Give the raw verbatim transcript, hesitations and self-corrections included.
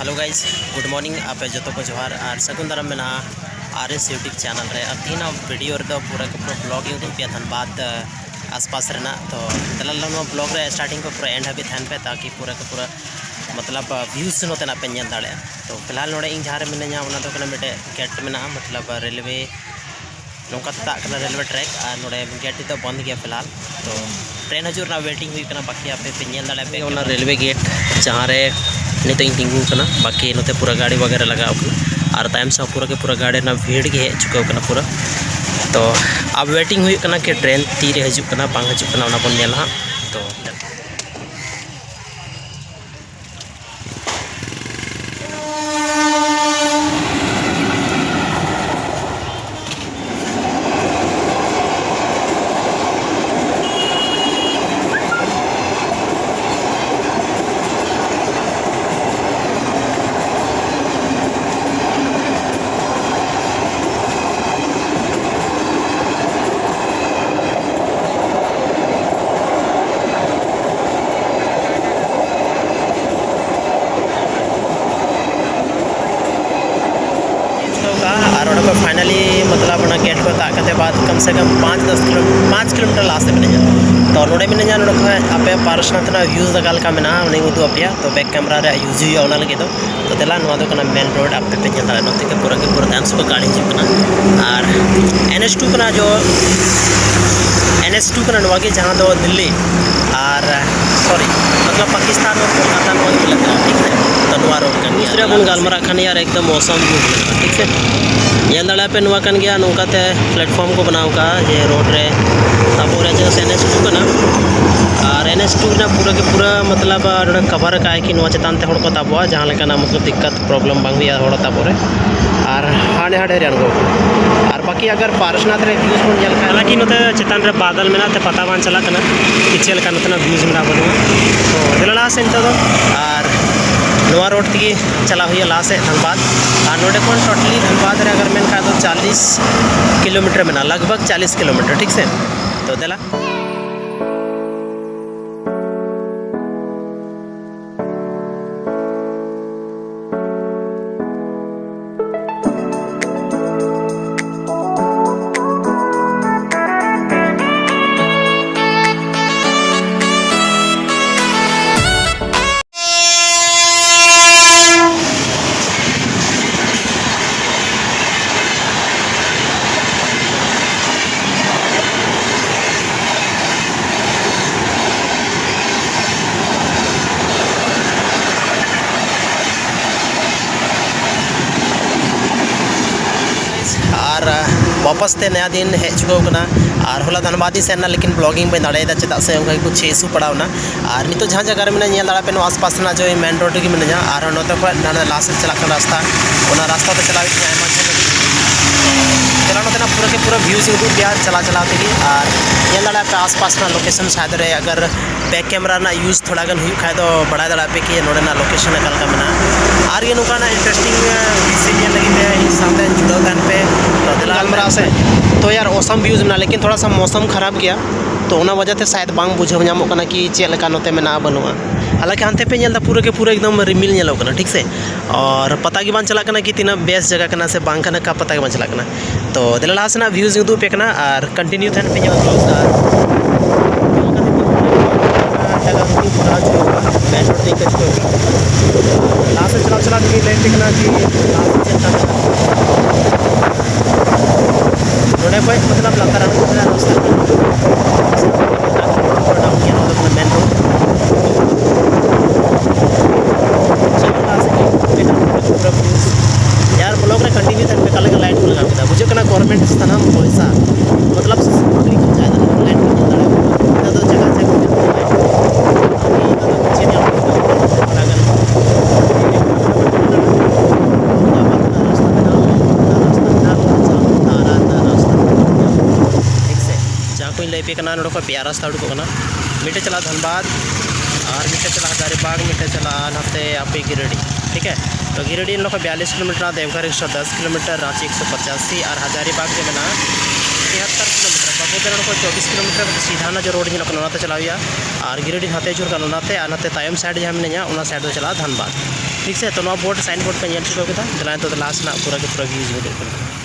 Hello guys, good morning, ᱟᱯᱮ ᱡᱚᱛᱚ ᱠᱚ ᱡᱚᱦᱟᱨ ᱟᱨ ᱥᱟᱹᱜᱩᱱ ᱫᱟᱨᱟᱢ ᱢᱮᱱᱟᱜᱼᱟ ᱟᱨ ᱮᱥ YouTube channel ᱨᱮ᱾ ᱟᱨ ᱛᱮᱦᱮᱧᱟᱜ video ᱨᱮᱫᱚ ᱯᱩᱨᱟᱹ ᱠᱚ ᱯᱩᱨᱟᱹ vlog ᱤᱧ ᱩᱫᱩᱜ ᱯᱮᱭᱟ ᱫᱷᱟᱱᱵᱟᱫᱽ, ᱟᱥᱯᱟᱥ ᱨᱮᱱᱟᱜ᱾ ᱛᱚ ᱫᱮᱞᱟ ᱱᱚᱣᱟ vlog ᱨᱮ starting ᱠᱷᱚᱱ ᱯᱩᱨᱟᱹ end ᱦᱟᱹᱵᱤᱡ ᱛᱟᱦᱮᱱ ᱯᱮ, ᱛᱟᱠᱤ ᱯᱩᱨᱟᱹ ᱠᱚ ᱯᱩᱨᱟᱹ ᱢᱚᱛᱞᱚᱵ views ᱱᱚᱛᱮᱱᱟᱜ ᱯᱮ ᱧᱮᱞ ᱫᱟᱲᱮᱭᱟᱜᱼᱟ᱾ ᱛᱚ ᱯᱷᱤᱞᱦᱟᱞ ᱱᱚᱰᱮ ᱤᱧ ᱡᱟᱦᱟᱸ ᱨᱮ ᱢᱤᱱᱟᱹᱧᱟ, ᱚᱱᱟ ᱫᱚ ᱠᱟᱱᱟ ᱢᱤᱫᱴᱮᱡ gate ᱢᱮᱱᱟᱜᱼᱟ, ᱢᱚᱛᱞᱚᱵ ᱨᱮᱞᱣᱮ ᱱᱚᱝᱠᱟ ᱛᱮ ᱛᱟᱜ ᱠᱟᱱᱟ ᱨᱮᱞᱣᱮ track, ᱟᱨ ᱱᱚᱰᱮ gate ᱫᱚ ᱵᱚᱱᱫ ᱜᱮᱭᱟ ᱯᱷᱤᱞᱦᱟᱞ᱾ ᱛᱚ train ᱦᱤᱡᱩᱜ ᱨᱮᱱᱟᱜ waiting ᱦᱩᱭᱩᱜ ᱠᱟᱱᱟ, ᱵᱟᱠᱤ ᱟᱯᱮ ᱯᱮ ᱧᱮᱞ ᱫᱟᱲᱮᱭᱟᱜᱼᱟ ᱯᱮ᱾ ᱚᱱᱟ ᱨᱮᱞᱣᱮ gate ᱡᱟᱦᱟᱸ ᱨᱮ ᱱᱤᱛᱚᱜ ᱤᱧ ᱛᱤᱸᱜᱩ ᱟᱠᱟᱱᱟ, ᱵᱟᱠᱤ ᱱᱚᱛᱮ ᱯᱩᱨᱟᱹ ᱜᱟᱹᱰᱤ ᱵᱟᱜᱮᱨᱟ ᱞᱟᱜᱟᱣ ᱠᱟᱱᱟ ᱟᱨ ᱛᱟᱭᱚᱢ ᱥᱮᱫ ᱯᱩᱨᱟᱹ ᱜᱮ ᱯᱩᱨᱟᱹ ᱜᱟᱹᱰᱤ ᱨᱮᱱᱟᱜ ᱵᱷᱤᱲ ᱜᱮ ᱦᱮᱡ ᱪᱩᱠᱟᱹᱣ ᱠᱟᱱᱟ ᱯᱩᱨᱟᱹ᱾ ᱛᱚ ᱟᱵ waiting ᱦᱩᱭᱩᱜ ᱠᱟᱱᱟ ᱠᱤ train ᱛᱤᱨᱮ ᱦᱤᱡᱩᱜ ᱠᱟᱱᱟ ᱵᱟᱝ ᱦᱤᱡᱩᱜ ᱠᱟᱱᱟ, ᱚᱱᱟ ᱵᱚᱱ ᱧᱮᱞᱟ ᱦᱟᱸᱜ᱾ ᱛᱚ ᱟᱨ ᱚᱸᱰᱮ ᱠᱷᱚᱱ finally ᱢᱚᱛᱞᱚᱵ ᱚᱱᱟ gate ᱠᱷᱚᱱ ᱛᱟᱜ ᱠᱟᱛᱮ ᱵᱟᱫ ᱠᱚᱢ ᱥᱮ ᱠᱚᱢ ᱯᱟᱸᱪ ᱫᱚᱥ ᱠᱤᱞᱳ ᱯᱟᱸᱪ ᱠᱤᱞᱳᱢᱤᱴᱟᱨ ᱞᱟᱦᱟ ᱥᱮᱫ ᱢᱤᱱᱟᱹᱧᱟ᱾ ᱛᱚ ᱱᱚᱰᱮ ᱢᱤᱱᱟᱹᱧᱟ, ᱱᱚᱰᱮ ᱠᱷᱚᱱ ᱟᱯᱮ ᱯᱟᱨᱥᱱᱟᱛᱷ ᱨᱮᱱᱟᱜ views ᱚᱠᱟ ᱞᱮᱠᱟ ᱢᱮᱱᱟᱜᱼᱟ ᱚᱱᱟᱧ ᱩᱫᱩᱜ ᱟᱯᱮᱭᱟ᱾ ᱛᱚ back camera ᱨᱮᱭᱟᱜ use ᱦᱩᱭᱩᱜᱼᱟ ᱚᱱᱟ ᱞᱟᱹᱜᱤᱫ ᱫᱚ᱾ ᱛᱚ ᱫᱮᱞᱟ, ᱱᱚᱣᱟ ᱫᱚ ᱠᱟᱱᱟ main road, ᱟᱯᱮ ᱯᱮ ᱧᱮᱞ ᱫᱟᱲᱮᱭᱟᱜᱼᱟ ᱱᱚᱛᱮ ᱜᱮ ᱯᱩᱨᱟᱹ ᱜᱮ ᱯᱩᱨᱟᱹ ᱛᱟᱭᱚᱢ ᱥᱮᱫ ᱠᱷᱚᱱ ᱜᱟᱹᱰᱤ ᱦᱤᱡᱩᱜ ᱠᱟᱱᱟ᱾ ᱟᱨ NH two ᱠᱟᱱᱟ, ᱡᱚ NH two ᱠᱟᱱᱟ ᱱᱚᱣᱟ ᱜᱮ, ᱡᱟᱦᱟᱸ ᱫᱚ ᱫᱤᱞᱞᱤ ᱟᱨ sorry ᱢᱚᱛᱞᱚᱵ ᱯᱟᱠᱤᱥᱛᱟᱱ ᱟᱨ ᱠᱳᱞᱠᱟᱛᱟ ᱱᱚᱣᱟ ᱜᱮ ᱢᱤᱞᱟᱹᱜ ᱠᱟᱱᱟ, ᱴᱷᱤᱠ ᱥᱮ? ᱛᱚ ᱱᱚᱣᱟ road ᱠᱟᱱ ᱜᱮᱭᱟ᱾ ᱫᱩᱥᱨᱟ ᱵᱚᱱ ᱜᱟᱞᱢᱟᱨᱟᱜ ᱠᱷᱟᱱ ᱭᱟᱨ ᱮᱠᱫᱚᱢ ᱢᱳᱥᱚᱢ, ᱴᱷᱤᱠ ᱥᱮ? ᱧᱮᱞ ᱫᱟᱲᱮᱭᱟᱜ ᱯᱮ ᱱᱚᱣᱟ ᱠᱟᱱ ᱜᱮᱭᱟ, ᱱᱚᱝᱠᱟᱛᱮ platform ᱠᱚ ᱵᱮᱱᱟᱣ ᱠᱟᱜᱼᱟ ᱡᱮ road ᱨᱮ ᱛᱟᱵᱚ ᱨᱮ ᱡᱮ NH two ᱠᱟᱱᱟ᱾ ᱟᱨ NH two ᱨᱮᱱᱟᱜ ᱯᱩᱨᱟᱹ ᱜᱮ ᱯᱩᱨᱟᱹ ᱢᱚᱛᱞᱚᱵ ᱱᱚᱰᱮ cover ᱠᱟᱜᱼᱟᱭ ᱠᱤ ᱱᱚᱣᱟ ᱪᱮᱛᱟᱱ ᱛᱮ ᱦᱚᱲ ᱠᱚ ᱛᱟᱵᱚᱜᱼᱟ, ᱡᱟᱦᱟᱸ ᱞᱮᱠᱟᱱᱟᱜ ᱢᱚᱛᱞᱚᱵ ᱫᱤᱠᱠᱟᱛ problem ᱵᱟᱝ ᱦᱩᱭᱩᱜᱼᱟ ᱦᱚᱲ ᱛᱟᱵᱚᱜ ᱨᱮ᱾ ᱟᱨ ᱦᱟᱸᱰᱮ ᱦᱟᱸᱰᱮ ᱨᱮ ᱟᱬᱜᱚ ᱠᱟᱱᱟ᱾ ᱟᱨ ᱵᱟᱹᱠᱤ ᱟᱜᱟᱨ ᱯᱟᱨᱥᱱᱟᱛᱷ ᱨᱮ views ᱵᱚᱱ ᱧᱮᱞ ᱠᱷᱟᱱ, ᱦᱟᱞᱟᱸᱠᱤ ᱱᱚᱛᱮ ᱪᱮᱛᱟᱱ ᱨᱮ ᱵᱟᱫᱟᱞ ᱢᱮᱱᱟᱜ ᱛᱮ ᱯᱟᱛᱟ ᱵᱟᱝ ᱪᱟᱞᱟᱜ ᱠᱟᱱᱟ ᱠᱤ ᱪᱮᱫ ᱞᱮᱠᱟ ᱱᱚᱛᱮᱱᱟᱜ views ᱢᱮᱱᱟᱜᱼᱟ ᱵᱟᱹᱱᱩᱜᱼᱟ᱾ ᱛᱚ ᱫᱮᱞᱟ ᱞᱟᱦᱟ ᱥᱮᱫ ᱱᱤᱛᱚᱜ ᱫᱚ᱾ ᱟᱨ ᱱᱚᱣᱟ road ᱛᱮᱜᱮ ᱪᱟᱞᱟᱣ ᱦᱩᱭᱩᱜᱼᱟ ᱞᱟᱦᱟ ᱥᱮᱫ ᱫᱷᱟᱱᱵᱟᱫᱽ᱾ ᱟᱨ ᱱᱚᱰᱮ ᱠᱷᱚᱱ totally ᱫᱷᱟᱱᱵᱟᱫᱽ ᱨᱮ ᱟᱜᱟᱨ ᱢᱮᱱ ᱠᱷᱟᱱ ᱫᱚ ᱪᱟᱞᱤᱥ ᱠᱤᱞᱳᱢᱤᱴᱟᱨ ᱢᱮᱱᱟᱜᱼᱟ, ᱞᱟᱜᱽ ᱵᱷᱟᱜᱽ ᱪᱟᱞᱤᱥ ᱠᱤᱞᱳᱢᱤᱴᱟᱨ, ᱴᱷᱤᱠ ᱥᱮ? ᱛᱚ ᱫᱮᱞᱟ᱾ ᱵᱟᱥ ᱛᱮ ᱱᱟᱭᱟ ᱫᱤᱱ ᱦᱮᱡ ᱪᱩᱠᱟᱹᱣ ᱠᱟᱱᱟ᱾ ᱟᱨ ᱦᱚᱞᱟ ᱫᱷᱟᱱᱵᱟᱫ ᱤᱧ ᱥᱮᱱ ᱮᱱᱟ, ᱞᱮᱠᱤᱱ ᱵᱞᱚᱜᱤᱝ ᱵᱟᱹᱧ ᱫᱟᱲᱮᱭᱟᱫᱟ, ᱪᱮᱫᱟᱜ ᱥᱮ ᱚᱱᱠᱟ ᱜᱮ ᱠᱩᱪᱷ ᱤᱥᱩ ᱯᱟᱲᱟᱣ ᱮᱱᱟ᱾ ᱟᱨ ᱱᱤᱛᱚᱜ ᱡᱟᱦᱟᱸ ᱡᱟᱭᱜᱟ ᱨᱮ ᱢᱮᱱᱟᱧᱟ, ᱧᱮᱞ ᱫᱟᱲᱮᱭᱟᱜ ᱯᱮ, ᱱᱚᱣᱟ ᱟᱥᱯᱟᱥ ᱨᱮᱱᱟᱜ ᱡᱮ ᱢᱮᱱ ᱨᱳᱰ ᱨᱮᱜᱮ ᱢᱤᱱᱟᱹᱧᱟ᱾ ᱟᱨ ᱱᱚᱛᱮ ᱠᱷᱚᱱ ᱱᱚᱰᱮ ᱞᱟᱦᱟ ᱥᱮᱫ ᱪᱟᱞᱟᱜ ᱠᱟᱱ ᱨᱟᱥᱛᱟ, ᱚᱱᱟ ᱨᱟᱥᱛᱟ ᱛᱮ ᱪᱟᱞᱟᱣ ᱦᱩᱭᱩᱜ ᱛᱤᱧᱟ ᱟᱭᱢᱟ ᱡᱷᱟᱹᱞ ᱦᱟᱹᱵᱤᱡ᱾ ᱪᱟᱞᱟᱣ ᱱᱚᱛᱮᱱᱟᱜ ᱯᱩᱨᱟᱹ ᱜᱮ ᱯᱩᱨᱟᱹ ᱵᱷᱤᱭᱩᱡᱽ ᱤᱧ ᱩᱫᱩᱜ ᱯᱮᱭᱟ ᱪᱟᱞᱟᱣ ᱪᱟᱞᱟᱣ ᱛᱮᱜᱮ᱾ ᱟᱨ ᱧᱮᱞ ᱫᱟᱲᱮᱭᱟᱜ ᱯᱮ ᱟᱥᱯᱟᱥ ᱨᱮᱱᱟᱜ ᱞᱳᱠᱮᱥᱚᱱ ᱥᱟᱭᱟᱫ ᱨᱮ, ᱟᱜᱟᱨ ᱵᱮᱠ ᱠᱮᱢᱮᱨᱟ ᱨᱮᱱᱟᱜ ᱤᱭᱩᱡᱽ ᱛᱷᱚᱲᱟ ᱜᱟᱱ ᱦᱩᱭᱩᱜ ᱠᱷᱟᱡ ᱫᱚ ᱵᱟᱲᱟᱭ ᱫᱟᱲᱮᱭᱟᱜ ᱯᱮ ᱠᱤ ᱱᱚᱰᱮᱱᱟᱜ ᱞᱳᱠᱮᱥᱚᱱ ᱚᱠᱟ ᱞᱮᱠᱟ ᱢᱮᱱᱟᱜᱼᱟ᱾ ᱟᱨ ᱜᱮ ᱱᱚᱝᱠᱟᱱᱟᱜ ᱤᱱᱴᱟᱨᱮᱥᱴᱤᱝ ᱵᱤᱥᱚᱭ ᱧᱮᱞ ᱞᱟᱹᱜᱤᱫ ᱛᱮ ᱤᱧ ᱥᱟᱶᱛᱮ ᱡᱩᱲᱟᱹᱣ ᱛᱟᱦᱮᱱ ᱯᱮ᱾ ᱛᱚ ᱫᱮᱞᱟ ᱜᱟᱞᱢᱟᱨᱟᱣ ᱥᱮ᱾ ᱛᱚ ᱭᱟᱨ, ᱚᱥᱟᱢ ᱵᱷᱤᱭᱩᱡᱽ ᱢᱮᱱᱟᱜᱼᱟ, ᱞᱮᱠᱤᱱ ᱛᱷᱚᱲᱟ ᱥᱟ ᱢᱳᱥᱚᱢ ᱠᱷᱟᱨᱟᱯ ᱜᱮᱭᱟ, ᱛᱚ ᱚᱱᱟ ᱣᱟᱡᱟ ᱛᱮ ᱥᱟᱭᱟᱫ ᱵᱟᱝ ᱵᱩᱡᱷᱟᱹᱣ ᱧᱟᱢᱚᱜ ᱠᱟᱱᱟ ᱠᱤ ᱪᱮᱫ ᱞᱮᱠᱟ ᱱᱚᱛᱮ ᱢᱮᱱᱟᱜᱼᱟ ᱵᱟᱹᱱᱩᱜᱼᱟ᱾ ᱦᱟᱞᱟᱸᱠᱤ ᱦᱟᱱᱛᱮ ᱯᱮ ᱧᱮᱞ ᱮᱫᱟ ᱯᱩᱨᱟᱹ ᱜᱮ ᱯᱩᱨᱟᱹ ᱮᱠᱫᱚᱢ ᱨᱤᱢᱤᱞ ᱧᱮᱞᱚᱜ ᱠᱟᱱᱟ, ᱴᱷᱤᱠ ᱥᱮ? ᱟᱨ ᱯᱟᱛᱟ ᱜᱮ ᱵᱟᱝ ᱪᱟᱞᱟᱜ ᱠᱟᱱᱟ ᱠᱤ ᱛᱤᱱᱟᱹᱜ ᱵᱮᱥ ᱡᱟᱭᱜᱟ ᱠᱟᱱᱟ ᱥᱮ ᱵᱟᱝ ᱠᱟᱱᱟ, ᱚᱠᱟ ᱯᱟᱛᱟ ᱜᱮ ᱵᱟᱝ ᱪᱟᱞᱟᱜ ᱠᱟᱱᱟ᱾ ᱛᱚ ᱫᱮᱞᱟ ᱞᱟᱦᱟ ᱥᱮᱱᱟᱜ ᱵᱷᱤᱭᱩᱡᱽ ᱤᱧ ᱩᱫᱩᱜ ᱟᱯᱮ ᱠᱟᱱᱟ ᱟᱨ ᱠᱚᱱᱴᱤᱱᱤᱭᱩ ᱛᱟᱦᱮᱱ ᱯᱮ ᱤᱧᱟᱹᱜ ᱵᱞᱚᱜᱽ ᱟᱨ ᱡᱟᱭᱜᱟ ᱨᱩᱴᱤᱝ ᱠᱚ ᱠᱚᱨᱟᱣ ᱦᱚᱪᱚ ᱠᱚᱣᱟ, ᱢᱮᱱ ᱨᱳᱰ ᱛᱮ ᱠᱟᱹᱡ ᱠᱚ ᱞᱟᱦᱟ ᱥᱮᱫ ᱪᱟᱞᱟᱣ ᱪᱟᱞᱟᱣ ᱛᱮᱜᱮ ᱞᱟᱹᱭ ᱟᱯᱮ ᱠᱟᱱᱟ ᱠᱤ ᱞᱟᱦᱟ ᱥᱮᱫ ᱪᱮᱫ ᱞᱮᱠᱟ ᱢᱮᱱᱟᱜᱼᱟ᱾ ᱱᱚᱰᱮ ᱠᱷᱚᱡ ᱢᱚᱛᱞᱚᱵ ᱞᱟᱛᱟᱨ ᱟᱬᱜᱚ ᱠᱟᱱᱟ ᱨᱟᱥᱛᱟ ᱠᱟᱱᱟ᱾ ᱰᱟᱣᱩᱱ ᱜᱮᱭᱟ, ᱱᱚᱣᱟ ᱫᱚ ᱢᱮᱱ ᱨᱳᱰ᱾ ᱪᱮᱫ ᱞᱮᱠᱟ ᱥᱮ ᱮᱴᱟᱜ ᱯᱩᱨᱟᱹ ᱵᱷᱤᱭᱩ ᱭᱟᱨ, ᱵᱞᱚᱜ ᱨᱮ ᱠᱚᱱᱴᱤᱱᱤᱭᱩ ᱛᱟᱦᱮᱱ ᱯᱮ, ᱚᱠᱟ ᱞᱮᱠᱟ ᱞᱟᱭᱤᱴ ᱠᱚ ᱞᱟᱜᱟᱣ ᱠᱮᱫᱟ, ᱵᱩᱡᱷᱟᱹᱜ ᱠᱟᱱᱟ ᱜᱚᱨᱢᱮᱱᱴ ᱥᱟᱱᱟᱢ ᱯᱚᱭᱥᱟ ᱢᱚᱛᱞᱚᱵ ᱥᱟᱯᱞᱤ ᱠᱚ ᱪᱟᱭᱫᱟ, ᱞᱟᱭᱤᱴ ᱠᱚ ᱧᱮᱞ ᱫᱟᱲᱮᱭᱟᱜ ᱠᱟᱱᱟ᱾ ᱱᱮᱛᱟᱨ ᱫᱚ ᱡᱟᱭᱜᱟ ᱡᱟᱭᱜᱟ ᱧᱮᱞ ᱠᱟᱛᱮ ᱞᱟᱭᱤᱴ ᱠᱚ ᱧᱮᱞ ᱫᱟᱲᱮᱭᱟᱜ ᱠᱟᱱᱟ᱾ ᱛᱷᱚᱲᱟ ᱜᱟᱱ ᱨᱟᱥᱛᱟ ᱢᱮᱱᱟᱜᱼᱟ, ᱨᱟᱥᱛᱟ ᱢᱮᱱᱟᱜᱼᱟ, ᱨᱟᱥᱛᱟ ᱢᱮᱱᱟᱜᱼᱟ, ᱴᱷᱤᱠ ᱥᱮ? ᱡᱟᱦᱟᱸ ᱠᱚᱧ ᱞᱟᱹᱭ ᱟᱯᱮ ᱠᱟᱱᱟ, ᱱᱚᱰᱮ ᱠᱷᱚᱱ ᱯᱮᱭᱟ ᱨᱟᱥᱛᱟ ᱩᱰᱩᱠᱚᱜ ᱠᱟᱱᱟ, ᱢᱤᱫᱴᱮᱡ ᱪᱟᱞᱟᱜᱼᱟ ᱫᱷᱟᱱᱵᱟᱫᱽ, ᱟᱨ ᱢᱤᱫᱴᱮᱡ ᱪᱟᱞᱟᱜᱼᱟ ᱦᱟᱡᱟᱨᱤᱵᱟᱜᱽ, ᱢᱤᱫᱴᱮᱡ ᱪᱟᱞᱟᱜᱼᱟ ᱱᱟᱛᱮ ᱟᱯᱮ ᱜᱤᱨᱤᱰᱤ, ᱴᱷᱤᱠ ᱦᱮ? ᱛᱚ ᱜᱤᱨᱤᱰᱤ ᱱᱚᱰᱮ ᱠᱷᱚᱱ ᱵᱤᱭᱟᱞᱤᱥ ᱠᱤᱞᱳᱢᱤᱴᱟᱨ, ᱫᱮᱣᱜᱷᱚᱨ ᱮᱠᱥᱚ ᱫᱟᱥ ᱠᱤᱞᱳᱢᱤᱴᱟᱨ, ᱨᱟᱸᱪᱤ ᱮᱠᱥᱚ ᱯᱚᱪᱟᱥᱤ, ᱟᱨ ᱦᱟᱡᱟᱨᱤᱵᱟᱜᱽ ᱡᱮ ᱢᱮᱱᱟᱜᱼᱟ ᱛᱤᱦᱟᱛᱛᱚᱨ ᱠᱤᱞᱳᱢᱤᱴᱟᱨ᱾ ᱵᱟᱵᱩ ᱫᱚ ᱱᱚᱰᱮ ᱠᱷᱚᱱ ᱪᱚᱵᱵᱤᱥ ᱠᱤᱞᱳᱢᱤᱴᱟᱨ ᱥᱤᱫᱷᱟ ᱱᱚᱡᱚᱨ ᱨᱳᱰ ᱧᱮᱞᱚᱜ ᱠᱟᱱᱟ, ᱚᱱᱟᱛᱮ ᱪᱟᱞᱟᱣ ᱦᱩᱭᱩᱜᱼᱟ᱾ ᱟᱨ ᱜᱤᱨᱤᱰᱤ ᱱᱟᱛᱮ ᱟᱹᱪᱩᱨ ᱠᱟᱱᱟ, ᱚᱱᱟᱛᱮ, ᱟᱨ ᱱᱟᱛᱮ ᱛᱟᱭᱚᱢ ᱥᱟᱭᱤᱰ ᱡᱟᱦᱟᱸ ᱢᱮᱱᱟᱧᱟ, ᱚᱱᱟ ᱥᱟᱭᱤᱰ ᱫᱚ ᱪᱟᱞᱟᱜᱼᱟ ᱫᱷᱟᱱᱵᱟᱫᱽ, ᱴᱷᱤᱠ ᱥᱮ? ᱛᱚ ᱱᱚᱣᱟ ᱵᱳᱨᱰ ᱥᱟᱭᱤᱱ ᱵᱳᱨᱰ ᱯᱮ ᱧᱮᱞ ᱪᱩᱠᱟᱹᱣ ᱠᱮᱫᱟ, ᱫᱮᱞᱟ ᱱᱤᱛᱚᱜ ᱫᱚ ᱞᱟᱦᱟ ᱥᱮᱱᱟᱜ ᱯᱩᱨᱟᱹ ᱜᱮ ᱯᱩᱨᱟᱹ ᱵᱷᱤᱭᱩᱡᱽ ᱩᱫᱩᱜ ᱠᱟᱱᱟ᱾